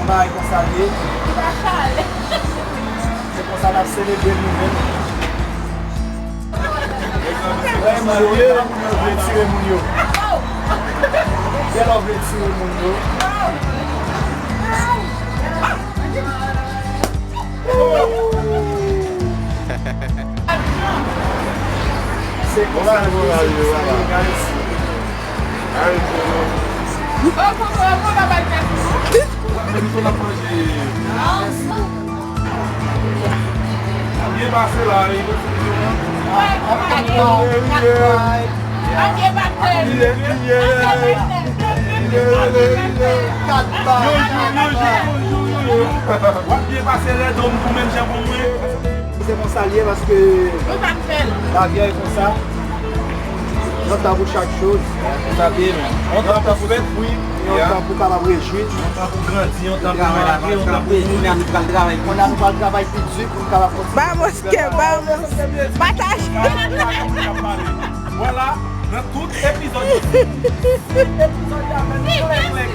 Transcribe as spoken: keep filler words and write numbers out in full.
Bagay konsa l ye. Se konsa n ap selebre nou menm. Wè moun yo, wè moun yo vle tire moun yo. Gen lè w vle tire moun yo. Se konsa l ye, se konsa l ye, guys. Byen pase la, wi. Yon jou, yon jou, yon jou, yon jou. W ap byen pase, Rèdòm tou menm jan pou mwen. Se konsa l ye paske lavi a e konsa. Yon tan pou chak choz. Sa byen, men. Yon tan pou fèt, wi. Yon tan pou kapab rejwi. Yon tan pou grandi, yon tan pou make, yon tan pou mouri. Kounye a nou pral travay pi di pou nou kapab kontinye. Ba mouske, ba mouske. Pataje. Vwala, nan tout epizòd yo, epizòd la fè nou klè klè